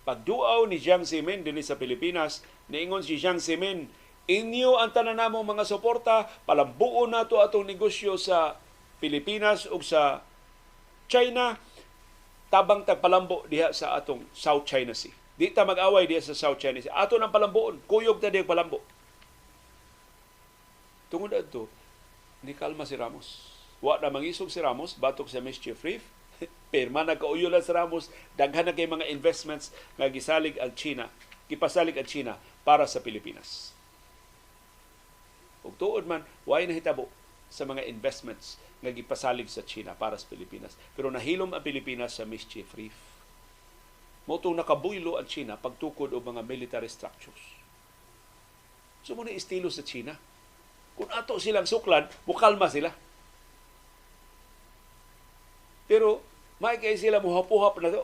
Pagduaw ni Jiang Zemin dinhi sa Pilipinas, niingon si Jiang Zemin, "Inyo ang tanan namong mga suporta, palambuon nato atong negosyo sa Pilipinas ug sa China, tabang tag palambo diha sa atong South China Sea. Di ta mag-away diha sa South China Sea. Ato nang palambuon, kuyog ta diha palambo." Tungod adto, ni kalma si Ramos. Wa na mangisog si Ramos batok sa Mischief Reef. Pirma nagkauyo lang si Ramos, daghan na kay mga investments nga gisalig ang China, gipasalig ang China para sa Pilipinas. Ug tuod man, way nahitabo sa mga investments nga gipasalig sa China para sa Pilipinas. Pero nahilom ang Pilipinas sa Mischief Reef. Mao tong nakabuylo ang China pagtukod og mga military structures. So mao na estilo sa China. Kung ato silang suklan, mukalma sila. Pero may kay sila muhapuhap na to.